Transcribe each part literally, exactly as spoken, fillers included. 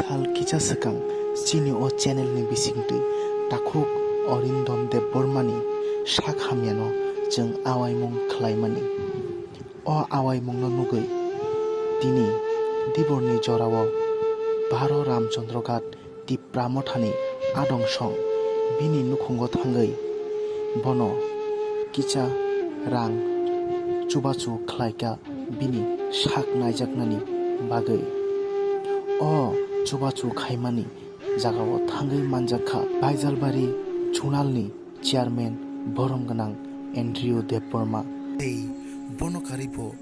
Sal kisa swkang chini o channel ni bisingtwi takhuk Arindam Debbarma ni sak hamya no chwng awaimung khlaimani. O awaimung no nugwi tini Dibor ni jora o Baro Ramchandra Ghat Tipra Motha ni adong song bini nukhungo thangwi bono kisa rang chubachu khlaikha bini sak naijaknani bagwi. O chubachu khaimani jagao thangwi manjakha Baijalbari Zonal ni Chairman borom gwnang Andrew Debbarma. Tei bono karwi bo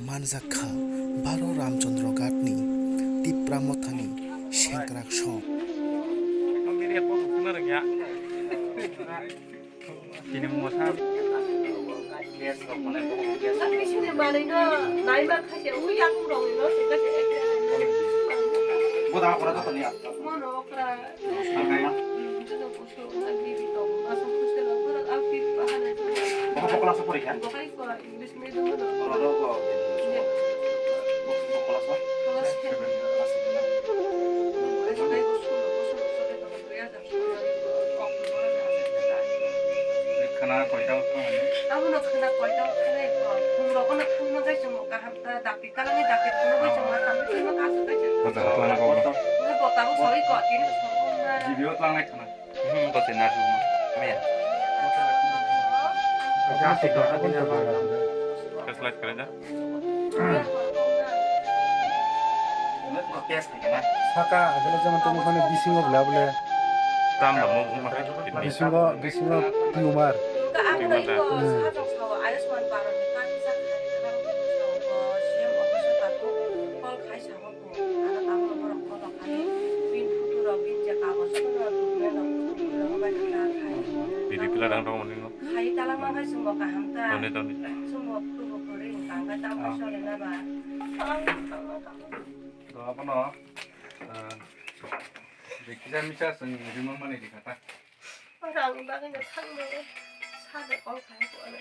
manjakha Baro Ramchandra Ghat ni Tipra Motha ni sengkrak song. Chini mungsa. Ang bisi ni manwi no naima khasia ui yakung rok ni no se khasia ekhe. Boda okra joto ni ya. Mono okra. Ang kaya. Hmm, joto kusu na bibi tong. Asam kusu na pura ang pi pahana. Bokol class pori kha? Bokai ko English medium no. Bono ko. Bokol class. Class ten. Class ten. Bokai ko sulo, sulo, sulo. Khana koita thangmani? Abono khana koita khanai ko. Phungrokno thangma gai chwng kaham ta dakti kalangni dakti phunugwi chwng ma thangwi chwng ma kasu kai chwng. Bwsa thangna ko. Ngi bota bo soi ko tini song na. G B o thangnai khana. Hmm, bwsa na song. Me. Kaslai kare da. Saka agala jama tongmani bisingo bwla bwle. Tam da mo ma. Bisingo, bisingo tumor. Tumor da. Bini pila dang dong mani no. Khai talangma khe chwngbo kaham ta. Toni, toni. Chwngbo tubu kwrwi wngkha, hwnkhe tamo khe choli na ba. To abono, ah, je kisa misa chwng rimani rikha ta. Rang bagwi no thangno. Sade kol khai ko ana.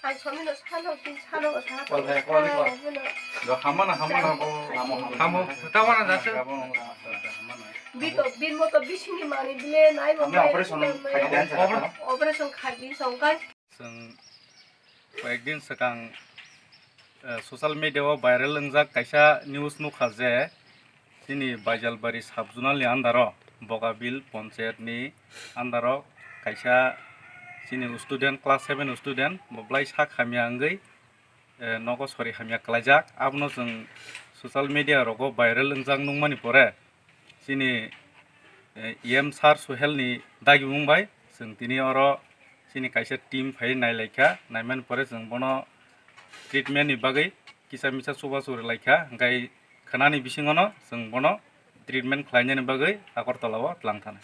Ang somino sano, tin sano, sano. Kol khai, kol khai. Sano, sano. Do hamana, hamana bo. Hamo, hamo. Hamo, tamo na jasu. Bito, bin moto bisingni mani bile nai bo. Ami operation khai dan sa. Operation khai din song kai. Chwng koyekdin swkang, eh, social media o viral wngjak kaisa news nukha je chini Baijalbari sub zonal ni under o Bogabil ponchayat ni under o kaisa chini student, class seven student bo belai sak hamya wngwi, eh, nogo sori hamya klaijak. Abono chwng social media rogo viral wngjak nukmani pore chini, eh, E M sir Suhel ni dagimung bai chwng tini oro chini kaisa team phai nailaikha, naimani pore chwng bono treatment ni bagwi kisa misa chubachu rwlaikha, hwnkhe khwnani bisingono chwng bono treatment khlainani bagwi Agartala o twlang thani.